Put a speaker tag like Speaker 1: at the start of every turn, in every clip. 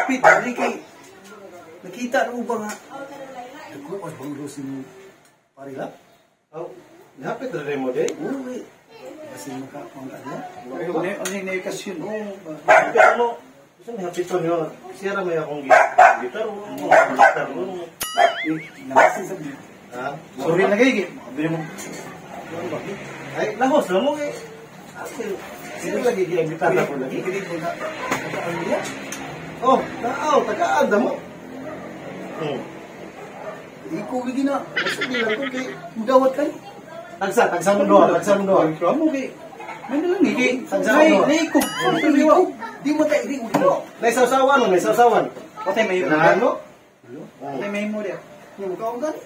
Speaker 1: Hapit, dali kay nakita na ba nga? Dagko pas banglo si mo parila?
Speaker 2: Oh, hapit rin mo day.
Speaker 1: Uy, kasi makakuha ka niya.
Speaker 3: Ano yung kasyon?
Speaker 2: Hapit mo. Gusto ni hapit to niyo. Siya ra may akong gitar. Gitar mo.
Speaker 1: Eh, namasin sa niya.
Speaker 2: Ha?
Speaker 3: Sorry na kayo. Bili mo.
Speaker 2: Ay, lahos na mo eh. Ate, sino lagi giimbitar na ko lagi?
Speaker 1: Kikilig mo na. Tagaan niya.
Speaker 2: Oh, naaw, tagaan na mo.
Speaker 1: Ikaw gigi na.
Speaker 2: Sige lang ko kay
Speaker 1: Mudawat ka ni.
Speaker 2: Tagsa, tagsa mo doa, tagsa mo doa.
Speaker 3: Mo kay. Ano lang eh.
Speaker 2: Tagsa
Speaker 3: Nay,
Speaker 2: mo doa.
Speaker 3: nay ko.
Speaker 1: Di mo tayo, di mo tayo.
Speaker 2: Naisawsawan mo, naisawsawan.
Speaker 3: Patay may
Speaker 2: Ganahan mo?
Speaker 3: Patay may mo diya.
Speaker 1: Yung mukha gani.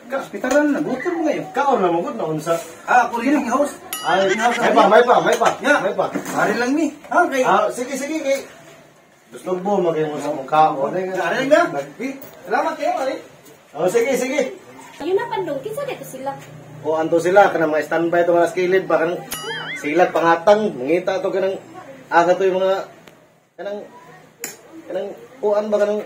Speaker 3: Hospitalan na gutom mo kayo.
Speaker 2: Kaon na mo gud na unsa.
Speaker 1: Ah, ako rin ang house.
Speaker 2: Ay, may pa, may pa, may pa.
Speaker 1: Ya.
Speaker 2: May pa.
Speaker 1: Ari lang ni. Ha, kay.
Speaker 2: Ah, sige, sige kay. Gusto mo magay mo sa mong kaon.
Speaker 1: Ari lang na. Eh, salamat kayo, ari.
Speaker 2: Oh, sige, sige.
Speaker 4: Ayun na pandong, kinsa dito sila?
Speaker 2: O anto sila kanang mga standby to mga skilled ba kanang silag pangatang mangita to kanang aga to yung mga kanang kanang kuan ba kanang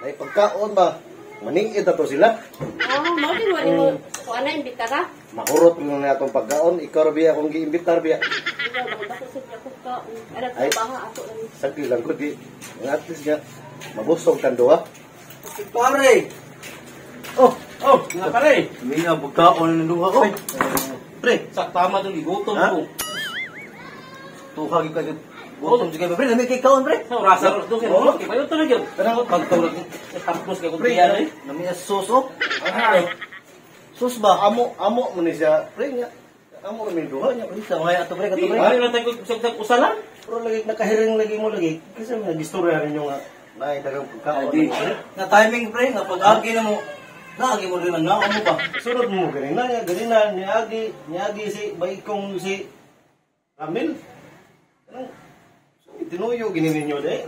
Speaker 2: may pagkaon ba maniid na to sila.
Speaker 4: Oh, mao din wala mo kuan na imbita ka.
Speaker 2: Mahurot mo na atong pagkaon, ikaw ra biya akong giimbitar biya.
Speaker 4: Ikaw ba ko sa ko ka. Ara
Speaker 2: Ay.
Speaker 4: trabaho ato lang.
Speaker 2: Sagdi lang ko di at least nga mabusog tan duha.
Speaker 1: Pare.
Speaker 2: Oh, oh,
Speaker 5: Nga pare.
Speaker 1: May nga pagkaon ng duha ko.
Speaker 5: Pre, sa tama dun gutom
Speaker 1: Ha?
Speaker 5: ko.
Speaker 1: Tuha gyud kayo. Gutom jud kayo, pre. Lami kay kaon, pre.
Speaker 5: Sa rasa ro do kay mo kay bayo talaga. Kanang pagtulog tapos kay kung
Speaker 1: Pre,
Speaker 5: diyan eh.
Speaker 1: nami ang sauce, oh.
Speaker 5: Ay,
Speaker 1: Sauce ba?
Speaker 2: Amo amo mo ni siya pre nga. Amo ra min duha niya.
Speaker 1: Pre, sa mga ato, pre, kato, pre.
Speaker 5: Ay, lang tayo sa usalan.
Speaker 2: Pero lagi nakahiring lagi mo lagi kasi may gistorya ninyo nga naay dagang pagkaon.
Speaker 5: Ay, di.
Speaker 1: Na timing, pre, nga pag-agi na mo. Naagi mo rin ang naon mo ba?
Speaker 2: Sunod mo ganina niya, ganina niagi, niagi si baikong si Ramil. Kanang so, tinuyo gini ninyo de.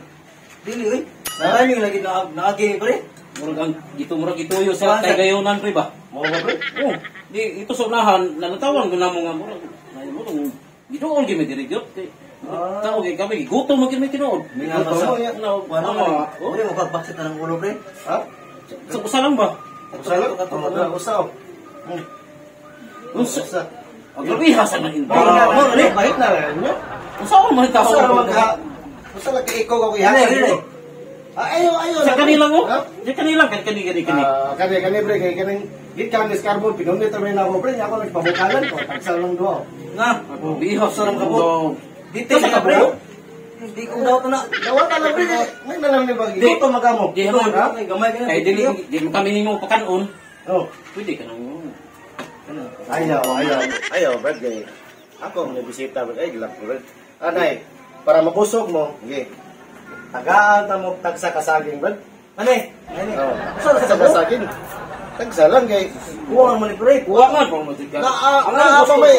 Speaker 1: Dili, oy. Na timing lagi na naagi, pre.
Speaker 5: Murag ang gito murag gituyo sa kay gayonan pre ba.
Speaker 2: Mao ba pre?
Speaker 5: Oh, di ito sa unahan nalatawan ko namo nga murag nay mo tong giduol gyud mi diri gyud. Kay tao kay kami gutom man gyud mi tinuod.
Speaker 1: May nga ba sa
Speaker 5: No,
Speaker 1: Wala
Speaker 5: ano,
Speaker 1: mo.
Speaker 5: oh.
Speaker 1: Pre, mapagpaksit na ng ulo, pre.
Speaker 2: Ha?
Speaker 5: Sa usalan ba?
Speaker 2: Usa lang,
Speaker 1: Kato,
Speaker 2: usa.
Speaker 5: Unsa?
Speaker 2: Usa.
Speaker 5: Ang grabe sa man
Speaker 2: Bahit na,
Speaker 5: inda.
Speaker 2: mo bahit na ninyo.
Speaker 5: Unsa man tao?
Speaker 2: Usa ra man ka. Usa lang kay ikaw ka
Speaker 1: Dili, dili.
Speaker 2: Ah, ayo ayo.
Speaker 5: Sa kanilang oh.
Speaker 2: Ha?
Speaker 5: Sa kanilang kani kani kani kani.
Speaker 2: Ah, kani kani pre kay kaning gikan ni carbon pinunit ra na ako pre, ako nagpabukalan ko, tagsa lang duha.
Speaker 1: Nga.
Speaker 5: Bihos sa
Speaker 1: Sarap ka po. Dito
Speaker 5: Sa
Speaker 1: ka, pre.
Speaker 5: kabo?
Speaker 1: Di ko daw to na.
Speaker 2: Dawata lang pre, may na lang ni bagi.
Speaker 5: Di.
Speaker 2: Gutom magamo.
Speaker 5: Di mo
Speaker 2: Ha?
Speaker 1: Gamay ka na.
Speaker 5: Kay dili di mo kami nimo pakanon.
Speaker 2: Oh.
Speaker 5: Pwede ka nang
Speaker 2: Ayaw, ayaw. Ayaw, Brad, gay. Ako, may bisita, Brad. Ay, gilap ko, Brad. Anay, para mabusog mo, sige. Tagaan ta mo, tagsa kasaging, Brad.
Speaker 1: Ane, ane.
Speaker 2: Oh.
Speaker 1: Usa ra
Speaker 2: Tagsa
Speaker 1: sa kabo.
Speaker 2: kasaging. Tagsa lang, gay.
Speaker 1: Kuha man ni pre.
Speaker 5: Kuha man pang mo ka.
Speaker 2: Na, na, pa may,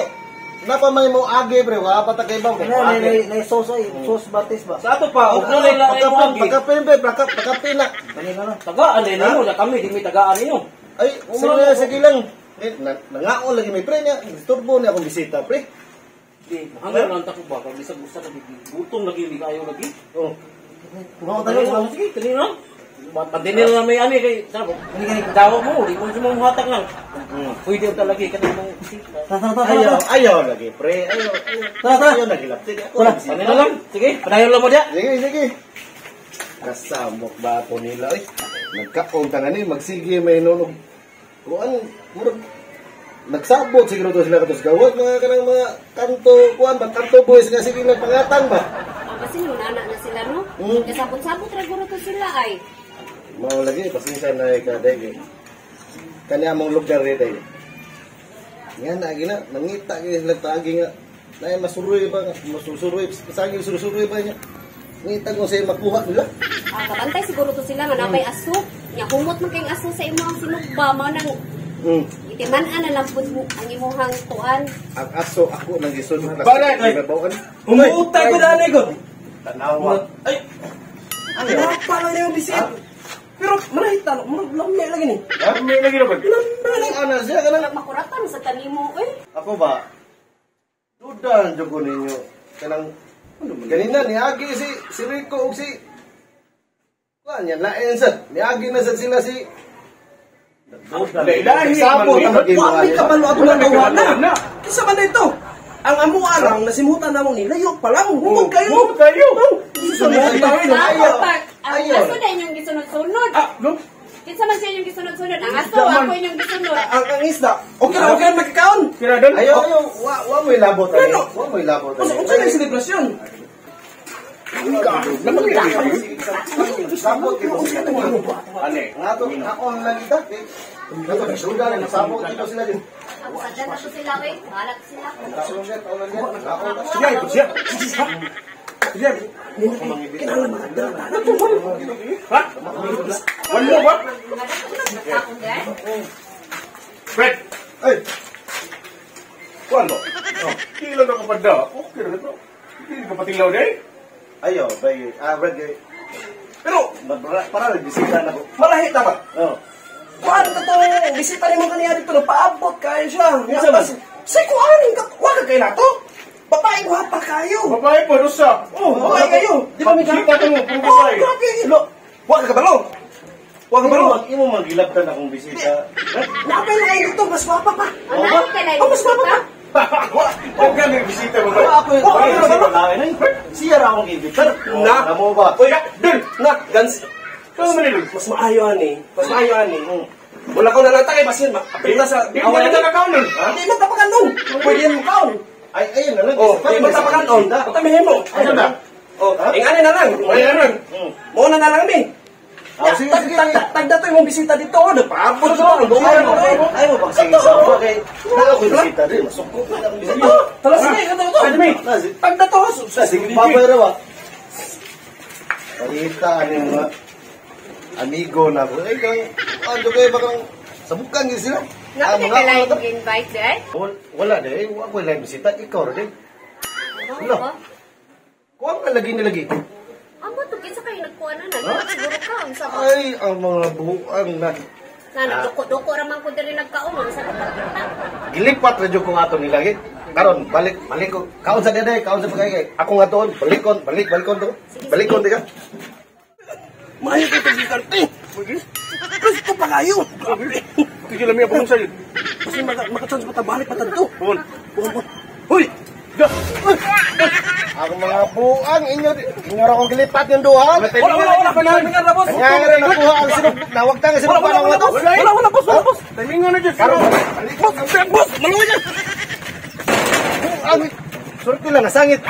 Speaker 2: na pa may mo agi, pre. Wa pa ta kay ba?
Speaker 1: Na na na sauce ay, sauce batis ba?
Speaker 5: Sa ato pa, og na nila ay mo agi.
Speaker 2: Pagkapin, pre. Pagkapin na.
Speaker 1: Kanina na.
Speaker 5: Tagaan din nimo na kami di mi tagaan ninyo.
Speaker 2: Ay, sige, sige lang. Eh, nangaon lagi may pre niya. Disturbo niya akong bisita, pre.
Speaker 5: Di hanggang lang ta ko ba kag bisag usa ka di gutom lagi di kayo lagi.
Speaker 2: Oh.
Speaker 1: Kuha tayo.
Speaker 5: Sige, kanina. Pandinil na may ani kay sa
Speaker 1: Kani kani.
Speaker 5: Dawa mo, di mo mo muhatag lang. Pwede ta lagi kanang mong
Speaker 1: Tara tara tara.
Speaker 2: Ayaw, ayaw lagi, pre. Ayaw, ayaw.
Speaker 1: Tara, tara.
Speaker 2: Ayaw lagi lapti. Ako
Speaker 1: Tara.
Speaker 2: bisita.
Speaker 5: Kanina lang. Sige, padayon lang mo diya.
Speaker 2: Sige, sige. Kasamok ba ako nila eh? Nagkaon ta nga ni, magsige may nunog. Kuan, murag nagsabot siguro to sila katos gawat mga kanang mga kanto kuan ba kanto boys nga sige nagpangatang ba.
Speaker 4: Ah, kasi nung nana na sila no. Kasabot-sabot ra guro to sila ay.
Speaker 2: Mao lagi pasensya na ka dai. Kani among lugar dito. Nga na gina nangita gyud sila taagi nga nay masuroy ba masusuroy sagi surusuroy ba niya. Ngita ko sa makuha nila.
Speaker 4: Ah, kabantay siguro to sila nga napay aso. Nya humot man kayong aso sa imong sinugba mao nang itiman-an na lang pud ang imuhang kuan.
Speaker 2: Ang aso ako nang gisod ng
Speaker 3: Bare, ay. Umuutay ko na ko.
Speaker 2: Tanawa.
Speaker 3: Ay. Ano pa lang yung bisit? Pero manahita no, murag lamya lagi ni.
Speaker 2: May lagi na ba? Lamay ana siya kanang
Speaker 4: Makuratan sa tanimo oy.
Speaker 2: Ako ba? Duda ang jugo ninyo. Kanang ganina niagi si si Rico ug si Kuan. Kuan yan lain sad. Niagi na sad sila si
Speaker 6: Lahi-lahi,
Speaker 2: Sabot
Speaker 6: man,
Speaker 2: ang maging
Speaker 3: Wa mi
Speaker 2: mga
Speaker 3: kabalo ato
Speaker 6: Wala
Speaker 3: na
Speaker 6: may
Speaker 3: tawana.
Speaker 6: kabalo na.
Speaker 3: Kinsa man ito? Ang amuan lang nasimutan namo ni layo pa lang. Humod kayo.
Speaker 6: Humod kayo.
Speaker 3: Sunod tayo.
Speaker 4: Ako pa, ang
Speaker 2: Ayaw.
Speaker 4: aso na inyong gisunod-sunod.
Speaker 6: Ah, no?
Speaker 4: Kinsa man siya inyong gisunod-sunod? Ang aso,
Speaker 6: Isda man.
Speaker 4: ako inyong gisunod.
Speaker 3: Ang isda. Okay na, okay na magkakaon.
Speaker 6: Kira doon.
Speaker 2: Ayaw, ayaw, wa mo ilabot ani.
Speaker 3: Ano?
Speaker 2: Wa mo ilabot ani.
Speaker 3: Unsa na yung selebrasyon?
Speaker 2: Sabot kito sila.
Speaker 6: Ane.
Speaker 2: Nga to, ako ang lang ita. Nga to, nagsuda na, nagsabot dito sila din.
Speaker 4: Ang sadyan na to sila, eh. Bahala to sila.
Speaker 6: Siya, siya. Siya.
Speaker 3: Kinahanglan mga dala.
Speaker 6: Ha? One more ba?
Speaker 4: Nagkaon di ay?
Speaker 6: Fred.
Speaker 2: Ay,
Speaker 6: Kuan mo? Oh. Kilo na kapada. Okay na ito. Hindi ka patilaw day.
Speaker 2: ayaw, bay, Brad, eh,
Speaker 3: Pero
Speaker 2: para nagbisita na ko.
Speaker 3: malahi ta ba?
Speaker 2: Oh.
Speaker 3: Kuan ka to, bisita nimo kaniya dito paabot kayo siya.
Speaker 2: Kinsa man?
Speaker 3: Say kuan ka, wa ka kay nato. Babae gwapa kayo.
Speaker 6: Babae po, rusa.
Speaker 3: Oh, babae kayo. Di ba may
Speaker 6: Bisita ka mo, puro
Speaker 3: Oh,
Speaker 6: babae.
Speaker 3: grabe. Lo, wa ka kabalo. Wa ka kabalo.
Speaker 2: Imo magilabtan akong bisita.
Speaker 3: Napay na kayo dito, mas gwapa pa.
Speaker 4: Ang lahi ka na
Speaker 3: Oh, mas gwapa pa.
Speaker 6: Huwag ka may bisita, babae.
Speaker 2: Wala ako yung
Speaker 3: Wa ka kabalo.
Speaker 2: Siya ra akong gibitar.
Speaker 3: Na.
Speaker 2: Namo ba?
Speaker 3: Uy, dun, na, gans.
Speaker 6: Ikaw man nilog.
Speaker 3: Mas maayo ani. Mas maayo ani. Wala ko na lang tagay basin ma. Apil na sa
Speaker 6: Di mo na nakakaon nun.
Speaker 3: Di man tapakan nun. Pwede mo kaon.
Speaker 2: Ay, ayun na lang.
Speaker 3: Oh, di man tapakan on. Patamihin mo.
Speaker 2: Ano na?
Speaker 3: Oh, ingani na lang.
Speaker 6: Ay, ano?
Speaker 3: Mao na na lang mi.
Speaker 2: Ah, sige, sige.
Speaker 3: Tagda to imong bisita dito. Oh, nagpaabot ko. Ang dungay mo.
Speaker 2: Ay mo pag sige sa ako kay na ako bisita rin. Masukot na akong bisita.
Speaker 3: Oh, tala sige, ito to. Tagda to.
Speaker 2: Sa sige babay ra ba? Parita ani mga amigo na ako. Ay kang ano kay bakang sabukan gyud sila.
Speaker 4: Nga
Speaker 2: Ah,
Speaker 4: ka
Speaker 2: mga
Speaker 4: ka lahi
Speaker 2: ako na to.
Speaker 4: invite di ay?
Speaker 2: Wala de, wa ko lang bisita ikaw ra de. Wala. Kuang ka lagi nilagi.
Speaker 4: Amo to kinsa kayo nagkuha na na. Siguro ka unsa ba?
Speaker 2: Ay, ang mga buang na.
Speaker 4: Na nagduko-duko ra man ko diri nagkaon unsa ka pagkita.
Speaker 2: Gilipat ra jud ko nga ato nilagi. Karon balik balik ko. Kaon sa dede, kaon sa pagkay. Ako nga tuon, balikon, balik balikon to. Balikon di ka.
Speaker 3: Maayo kay pagkikante. Gusto pa kayo. Grabe.
Speaker 6: Tigil lang niya, bukong sa'yo.
Speaker 3: Kasi maka-chance pa ta balik pa tadto.
Speaker 6: Bukon.
Speaker 3: Bukon. Hoy!
Speaker 6: Ga!
Speaker 2: Ang mga buang inyo inyo ra kong gilipat yung duha.
Speaker 3: Wala wala wala wala wala boss.
Speaker 2: Kanya nga ra nakuha ang sinug nawagtang ang
Speaker 3: Wala
Speaker 2: sinugba
Speaker 3: wala
Speaker 2: ng
Speaker 3: wala
Speaker 2: mga to.
Speaker 3: boss. Wala wala boss, wala boss.
Speaker 6: Timingon na dyan.
Speaker 2: Karon
Speaker 3: Boss, boss, maluwi na.
Speaker 2: buang. Surti lang nasangit.